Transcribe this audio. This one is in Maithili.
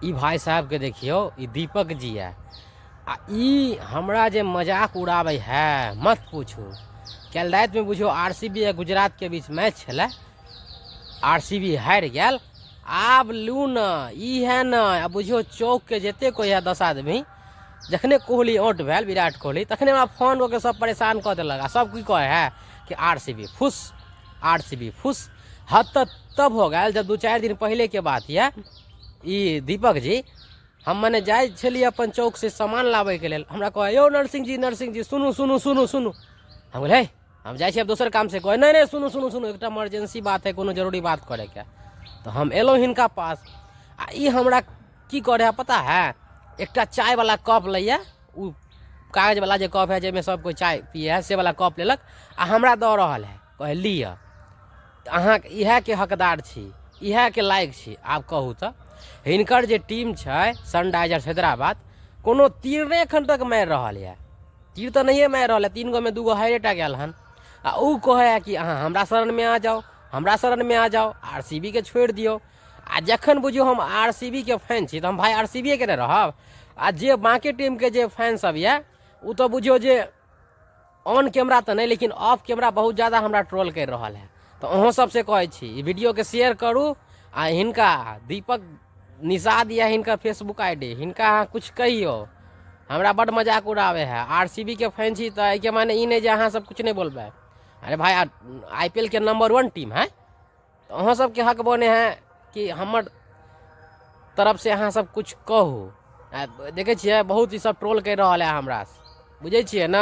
ई भाय साहबके देखियौ, ई दीपक जी यऽ आ ई हमरा जे मजाक उड़ाबै है मत पूछू। काल्हि रातिमे बुझियौ आर सी बी आ गुजरातके बीच मैच छलै, आर सी बी हारि गेल। आब लू ने ई है ने, आ बुझियौ चौकके जते कोइ है 10 आदमी, जखने कोहली आउट भेल विराट कोहली, तखने हमरा फोन कऽ के सब परेशान कऽ देलक। आ सब की कहै है कि आर सी बी फुस, आर सी बी फुस। हद तक तब हो गेल जब 2-4 दिन पहिलेके बात यऽ, ई दीपक जी हम मने जाइ छलियै अपन चौकसँ सामान लाबैके लेल, हमरा कहै यौ नरसिंह जी, नरसिंह जी सुनू सुनू सुनू सुनू। हम कहलियै हे हम जाइ छी आब दोसर कामसँ। कहै नहि नहि सुनू सुनू सुनू, एकटा इमरजेंसी बात है, कोनो जरूरी बात करैके। तऽ हम एलहुँ हिनका पास आ ई हमरा की करै है पता है, एकटा चायवला कप लैए, ओ कागजवला जे कप है जाहिमे सब कोइ चाय पिए है से वला कप लेलक आ हमरा दऽ रहल है, कहै लिअ अहाँ इएहके हकदार छी, इएहके लायक छी। आब कहू तऽ हिनकर जे टीम छै सनराइजर्स हैदराबाद, कोनो तीर नहि एखन तक मारि रहल यऽ, तीर तऽ नहिए मारि रहल यऽ, 3 गोमे 2 गो हारिए गेल हन। आ ओ कहै है कि अहाँ हमरा शरणमे आ जाउ, हमरा शरणमे आ जाउ, आर सी बी के छोड़ि दियौ। आ जखन बुझियौ हम आर सी बी के फैन छी तऽ हम भाय आर सी बी के ने रहब, आ जे बाँकी टीमके जे फैन सब यऽ ओ तऽ बुझियौ जे ऑन कैमरा तऽ नहि लेकिन ऑफ कैमरा बहुत ज़्यादा हमरा ट्रोल करि रहल है। तऽ अहूँ सबसँ कहै छी ई वीडियोके शेयर करू आ हिनका दीपक निषाद या हिनकर फेसबुक I D, हिनका अहाँ किछु कहियौ, हमरा बड्ड मजाक उड़ाबै है। आर सी बी के फैन छी तऽ एहिके माने ई नहि जे अहाँ सब किछु नहि बोलबै। अरे भाई I P L के नंबर 1 टीम है, तऽ अहाँ सबके हक बने है कि हमर तरफसँ अहाँ सब किछु कहू। आ देखै छियै बहुत ई सब ट्रोल करि रहल है हमरा, बुझै छियै ने।